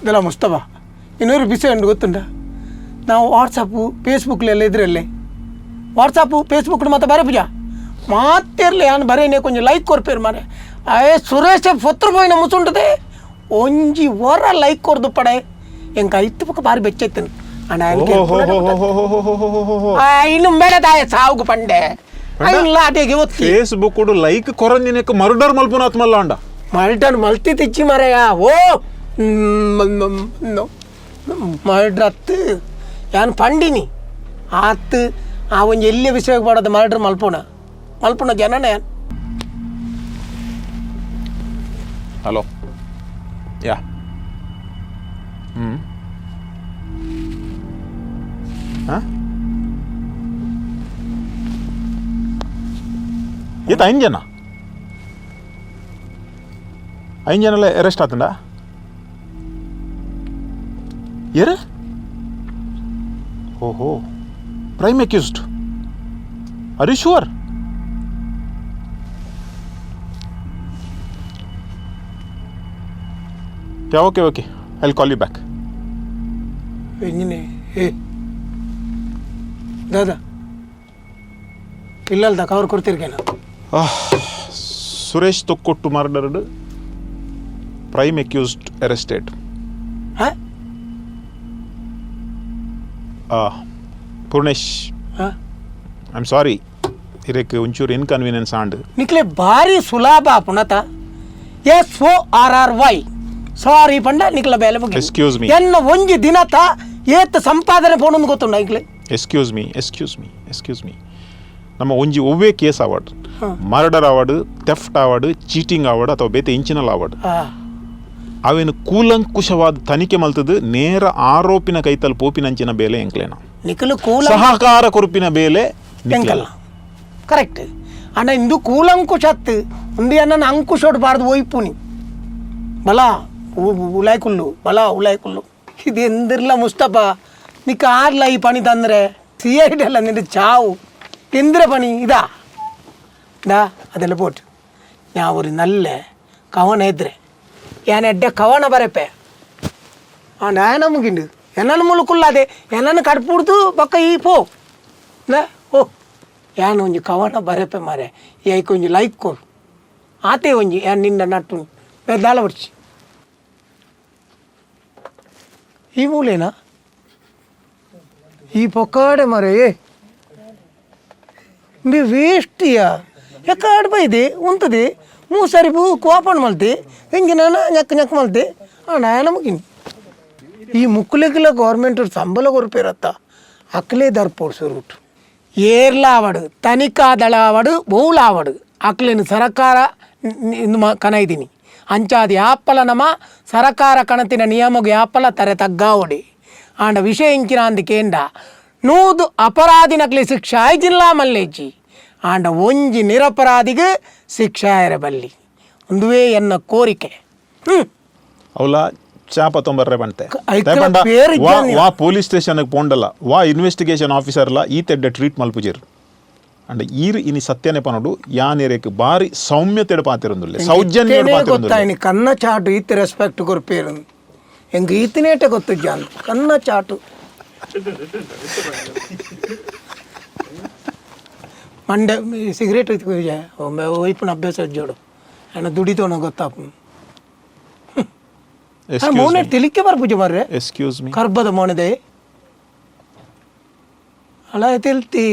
ಇದೆಲ್ಲ ಮುಸ್ತಫಾ, ಇನ್ನೂರು ಬಿಸಿ ಉಂಟು ಗೊತ್ತುಂಟ? ನಾವು ವಾಟ್ಸಪ್ಪು ಫೇಸ್ಬುಕ್ಲೆಲ್ಲ ಇದ್ರಲ್ಲೇ, ವಾಟ್ಸಪ್ಪು ಫೇಸ್ಬುಕ್ ಮತ್ತೆ ಬರೆ ಪೂಜಾ ಮಾತಿರ್ಲಿ. ನಾನು ಬರೇನೆ ಕೊಂಚ ಲೈಕ್ ಕೊರ್ಪೇರು ಮಾರೆ. ಅಯ್ಯ ಸುರೇಶ ಪೊತ್ರ ಪೋಯಿನ ಮುಸುಂಟದೆ ಒಂಜಿ ವರ ಲೈಕ್ ಕೊರ್ದು ಪಡೆ. ಎಂಕ ಐತು ಪಕ್ಕ ಬಾರಿ ಬೆಚ್ಚೈತನು ಅಣ್ಣ. ಇನ್ನು ಮೇಡದಾಯ ಸಾವುಗು ಪಂಡೆ ಐನ್ಲ ಅಟೆಗೆ ಒತ್ತಿ. ಫೇಸ್ಬುಕ್ ಲೈಕ್ ಕೊರಂದಿನಕ್ಕೆ ಮರ್ಡರ್ ಮಲ್ಪುನಾತ್ ಮಲ್ಲ ಅಂಡ. ಮರ್ಡರ್ ಮಲ್ತಿ ತಿಚ್ಚಿ ಮರೆಯ. ಓ ಮರ್ಡ್ರ್ ಅತ್ತು ಯಾನ್ ಪಂಡಿನಿ ಆತ್. ಆ ಒಂಜಿ ಎಲ್ಲಿ ವಿಷಯ ಪಾಡೋದು ಮರ್ಡ್ರ್ ಮಲ್ಪುಣ ಮಲ್ಪುಣ ಜನನೇ. ಹಲೋ, ಯಾ, ಹಾಂ, ಈತ ಐದು ಜನ, ಐದು ಜನಲ್ಲ ಅರೆಸ್ಟ್ ಆತಂಡ ಏರು. ಓಹೋ, prime accused. Are you sure? Yeah, okay, okay, I call you back. ಎಂಜಿನಿ ಏ ದಾದಾ ಇಲ್ಲಲ್ದ cover ಕೊಡ್ತಿರ್ಕೇನ. Suresh Thokkottu murdered, prime accused arrested. ಹಾಂ. ಪೂರ್ಣೇಶ್. ಹಾಂ. I am sorry, ಇದಕ್ಕೆ ಒಂಚೂರು ಇನ್ಕನ್ವೀನಿಯನ್ಸ್ ಆಂಡ್. ನಿಕ್ಲೆ ಭಾರಿ ಸುಲಭ ಪುಣತ. SORRY, ಸಾರಿ ಪಂಡ ನಿಕ್ಲ ಬೇಲೆ ಮುಗಿ. Excuse me. ಎನ್ನ ಒಂಜಿ ದಿನತ ಏತ್ ಸಂಪಾದನೆ ಪೋಣಂದು ಗೊತ್ತುಂಡ ನಿಕ್ಲೆ? Excuse me, excuse me, excuse me. ನಮ್ಮ ಒಂಜಿ ಒವ್ವೇ case award, murder award, theft award, cheating award ಅಥವಾ ಬೇತೆ ಇಂಚಿನಲ್ ಅವಾರ್ಡ್, ಅವೇನು ಕೂಲಂಕುಷವಾದ ತನಿಖೆ ಮಲ್ತದ್ದು ನೇರ ಆರೋಪಿನ ಕೈತಲ್ ಪೋಪಿನಂಚಿನ ಬೇಲೆ ಎಂಕ್ಲೇನ. ನಿಖಲು ಕೂಲ ಸಹಕಾರ ಕೊರುಪಿನ ಬೇಲೆ ಎಂಕಲ್ಲ ಕರೆಕ್ಟ್ ಅಣ್ಣ. ಇಂದು ಕೂಲಂಕುಷತ್ ಉಂದು ಎನ್ನ ಅಂಕುಶೋಡು ಬಾರ್ದು ಒಯ್ಪುನಿ. ಬಲ ಉಲಾಯ್ಕುಲ್ಲು, ಬಲ ಉಲಾಯ್ಕುಲ್ಲು. ಇದು ಎಂದಿರ್ಲ ಮುಸ್ತಫಾ, ನಿಕ್ಕ ಆರ್ಲ ಈ ಪಣಿ ತಂದ್ರೆ C I D ಅಲ್ಲ ನಿನ್ನ ಚಾವು ಎಂದ್ರ ಪಣಿ ಇದಾ ದಾ. ಅದೆಲ್ಲ ಪೋಟು ഞാൻ നല്ല ಕವನ ಇದ್ರೆ ಯಾನ್ ಎಡ್ಡೆ ಕವನ ಬರೆಪೆ. ಆ ನಾಯನ ಮುಗಿಂಡು ಎನ್ನನ್ನು ಮುಳುಕುಲ್ಲಾದೆ ಎನ್ನನ್ನು ಕಡ್ಪುಡ್ದು ಬೊಕ್ಕ ಈ ಪೋ ಲ ಓ. ಯಾನ್ ಒಂಜಿ ಕವನ ಬರೆಪೆ ಮಾರೆ, ಏಕ್ ಒಂಜಿ ಲೈಕ್ ಕೊರು ಆತೆ ಒಂಜಿ. ಯಾನ್ ನಿನ್ನ ನಟ್ಟು ದಾಲ ಬಡ್ಚಿ. ಈ ಮೂಲೆನಾ ಈ ಪೊಕ್ಕಾಡೆ ಮಾರೆ. ಏ ಬಿ ವೇಸ್ಟಿಯಾ ಎಕ್ಕಾಡ್ ಬೈದೆ ಉಂತದೆ ಮೂಸರಿ ಪೂ ಕೋಪನ್ ಮಲ್ತೆ ಎಂಜಿನ ñಕ್ಕ ñಕ್ಕ ಮಲ್ತೆ. ಆ ನಾಯನ ಮುಗಿನಿ. ಈ ಮುಕ್ಕುಲೆಕ್ಕಿಲ ಗೌರ್ಮೆಂಟ್ ಸಂಬಳ ಕೊರ್ಪೇರತ್ತ ಅಕ್ಲೇ ದರ್ಪೋಡು ಸುರುಟು. ಏರ್ಲಾವಡು ತನಿಖಾದಳ ಆವಡು ಬೋಲಾವಡು ಅಕ್ಲೇನು ಸರಕಾರ ಕನೈದಿನಿ. ಅಂಚಾದಿ ಯಾಪ್ಪಲ ನಮ ಸರಕಾರ ಕಣತಿನ ನಿಯಮಗ್ ಯಾಪ್ಪಲ ತರೆ ತಗ್ಗಾವಡಿ. ಆಂಡ ವಿಷಯ ಇಂಚಿನ ಅಂದ ಕೇಂಡ ನೂದು ಅಪರಾಧಿನಕ್ಲೆ ಶಿಕ್ಷೆ ಆಯ್ಜಿಲ್ಲ ಮಲ್ಲೇಜಿ. ಆಂಡ ಒಂಜಿ ನಿರಪರಾಧಿಗೆ ಶಿಕ್ಷೆ ಆಯರ ಬಲ್ಲಿ ಒಂದುವೇ ಎನ್ನ ಕೋರಿಕೆ. ಹ್ಞೂ. ಅವಲ ಚಾಪ ತೊಂಬರ್ರೆ ಬಂತೆ. ಐಕ್ಲ ಪೇರು ವಾ ಇಜ್ಜಾನಿ. ವಾ ಪೊಲೀಸ್ ಸ್ಟೇಷನ್ಗೆ ಪೋಂಡಲ್ಲ, ವಾ ಇನ್ವೆಸ್ಟಿಗೇಷನ್ ಆಫೀಸರ್ಲ ಈ ತೆಡ್ಡೆ ಟ್ರೀಟ್ ಮಲ್ಪುಜೆರ್. ಅಂಡ ಈರ್ ಇನಿ ಸತ್ಯನೆ ಪನೋಡು, ಯಾನೇರೇಕ್ ಬಾರಿ ಸೌಮ್ಯತೆಡ್ ಪಾತಿರೊಂದುಲ್ಲೆ, ಸೌಜನ್ಯಡ್ ಪಾತಿರೊಂದುಲ್ಲೆ. ಗೊತ್ತಾಯ್ನಿ ಕನ್ನ ಚಾಟು ಈತ ರೆಸ್ಪೆಕ್ಟ್ ಕೊರ್ಪೇರು ಎಂಕ್ ಈತನೇಟೆ ಗೊತ್ತಿಜ್ಜಾನ್ ಕನ್ನ ಚಾಟು. ಮಂಡೆ ಸಿಗರೇಟ್ ಒಯ್ಪುನ ಅಭ್ಯಾಸ ಜೋಡು ಅಣ್ಣ ದುಡಿತೋಣ ಗೊತ್ತಾಪು. ಮೋನೆ ತಿಳಿಕೆ ಬರ್ಪುಜ ಮಾರ್ರೆ. Excuse me. ಕರ್ಬದ ಮೋನೆದೆ ಅಲ್ಲ ತಿಲ್ತಿ.